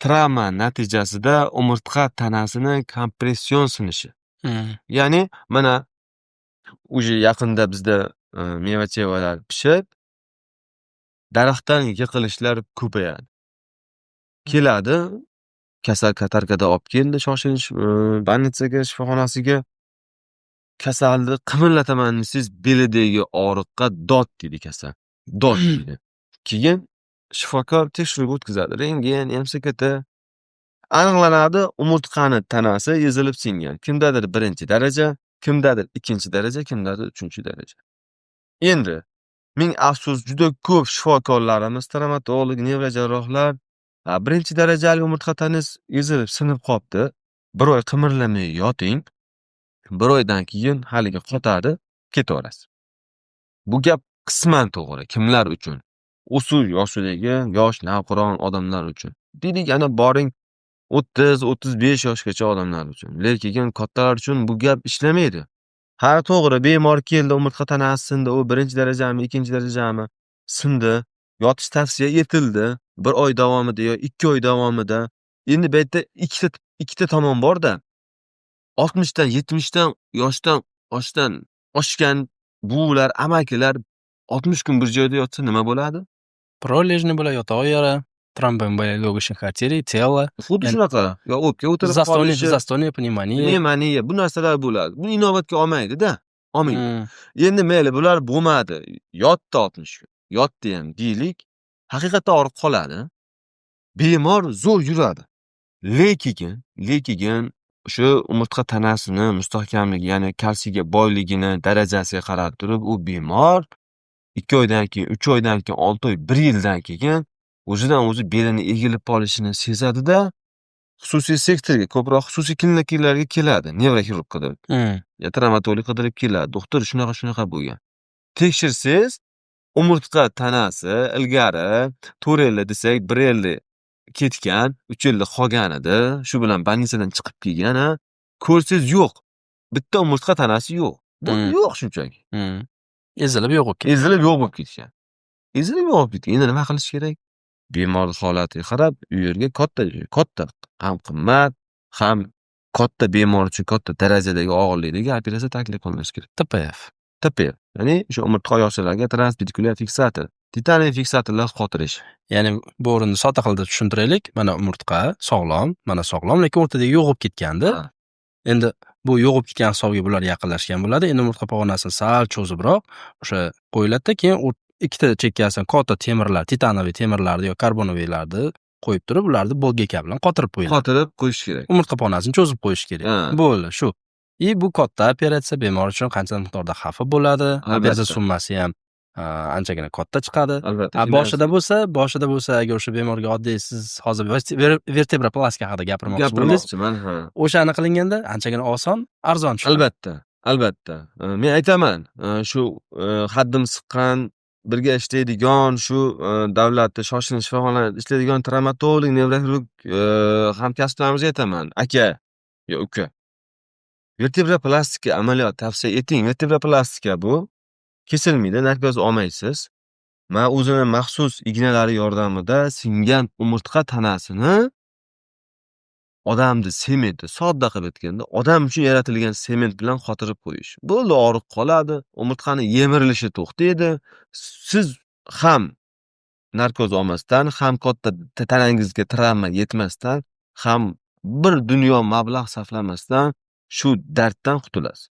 Travma natijasida umurtqa tanasini kompression sinishi. Ya'ni mana уже yaqinda bizda meva-chevalar pishib, daraxtdan yiqilishlar ko'payadi. Keladi, kasal katarkada olib keldi shoshilinch больница ga, shifoxonasiga. Kasalni qimillataman desangiz, belidagi og'riqqa dod deydi kasal. Dod deydi. Keyin shifokor tekshiruvga o'tkazadi. Rentgen, МСКТ. Aniqlanadi, umurtqani tanasi ezilib singan. Kimdadir birinchi daraja, kimdadir ikkinchi daraja, kimdadir uchinchi daraja. Endi ming afsus, juda ko'p shifokorlarimiz, travmatolog, nevrojarrohlar birinchi darajali umurtqa tanangiz ezilib sinib qolibdi. Bir oy qimirlamay yoting. Bir oydan keyin haligi qotadi, ketaverasiz. Bu gap qisman to'g'ri. Kimlar uchun? O'sish yoshidagi yosh navqiron odamlar uchun. Deylik, ana boring 30, 35 yoshgacha odamlar uchun. Lekin kattalar uchun bu gap ishlamaydi. Ha, to'g'ri, bemor keldi, umurtqa tanasi sindi, u birinchi darajami, ikkinchi darajami sindi. Yotish tavsiya etildi. 1 oy davomida yo 2 oy davomida. Endi bu yerda ikkita tomon bor-da. 60 dan, 70 dan yoshdan oshgan buvilar, amakilar 60 kun bir joyda yotsa nima bo'ladi? Пролежни bo'ladi, yotoq yara, тромбоэмболия легочных артерий, тела. Xuddi shunaqa. Yo o'pka o'tirib Застойный, qolishi, застойная pnevmoniya. Pnevmoniya, bu narsalar bo'ladi. Buni inobatga olmaydi-da. Olmaydi. Endi mayli, bular bo'lmadi. Yotdi 60 kun. Yotdi ham deylik. Haqiqatda og'riq qoladi. Bemor zo'r yuradi. Lekin o'sha umurtqa tanasini mustahkamligi, ya'ni kalsiyga boyligini darajasiga qarab turib, u bemor 2 oydan keyin, 3 oydan keyin, 6 oy, 1 yildan keyin o'zidan o'zi belini egilib qolishini sezadi-da, xususiy sektorga, ko'proq xususiy klinikalarga keladi, nevroxirurg qidirib. Ya travmatolog qidirib keladi. Doktor, shunaqa shunaqa bo'lgan. Tekshirsangiz, umurtqa tanasi ilgari 4 elli desak, 1 elli ketgan, 3 elli qolgan edi. Shu bilan больница dan chiqib kelgan, a. Ko'rsangiz, yo'q. Bitta umurtqa tanasi yo'q. Bu yo'q shunchaki. Ezilib yo'q bo'lib ketgan. Ezilib yo'q bo'lib ketgan. Ezilib yo'q bo'lib ketgan. Endi nima qilish kerak? Bemor holatiga qarab u yerga katta katta, ham qimmat, ham katta, bemor uchun katta darajadagi og'irlikdagi operatsiya taklif qilinishi kerak. ТПФ. ТПФ. Ya'ni o'sha umurtqa oyoqchalarga transpedikulyar fiksator, titaniy fiksatorlar qotirish. Ya'ni bu o'rinda sodda qilib tushuntiraylik. Mana umurtqa sog'lom, mana sog'lom, lekin o'rtadagi yo'q bo'lib ketganda. Endi bu yo'q bo'lib ketgan hisobiga bular yaqinlashgan bo'ladi. Endi umurtqa pog'onasini sal cho'zibroq o'sha qo'yiladi-da, keyin ikkita chekkasidan katta temirlar, титановый temirlarni yo карбоновый larni qo'yib turib, ularni болгарка bilan qotirib qo'yiladi. Qotirib qo'yish kerak. Umurtqa pog'onasini cho'zib qo'yish kerak. Bo'ldi, shu. И bu katta operatsiya, bemor uchun qancha miqdorda xavfi bo'ladi. Operatsiya summasi ham anchagina katta chiqadi. Albatta. A boshida bo'lsa, agar o'sha bemorga oddiy, siz hozir vertebroplastika haqida gapirmoqchi bo'ldingiz. Gapirmoqchiman, ha. O'shani qilinganda anchagina oson, arzon tushadi. Albatta, albatta. Men aytaman, shu haddim siqqan, birga ishlaydigan, shu davlatda shoshilinch shifoxonalarda ishlaydigan travmatolog, nevroxirurg hamkasblarimizga aytaman: "Aka yo uka, vertebroplastika amaliyot tavsiya eting." Vertebroplastika bu kesilmaydi, narkoz olmaysiz. Ma o'zini maxsus ignalari yordamida singan umurtqa tanasini, odamni sementi, sodda qilib aytganda, odam uchun yaratilgan sement bilan qotirib qo'yish. Bo'ldi, og'riq qoladi, umurtqani yemirilishi to'xtaydi. Siz ham narkoz olmasdan, ham katta tanangizga travma yetmasdan, ham bir dunyo mablag' sarflamasdan shu darddan qutulasiz.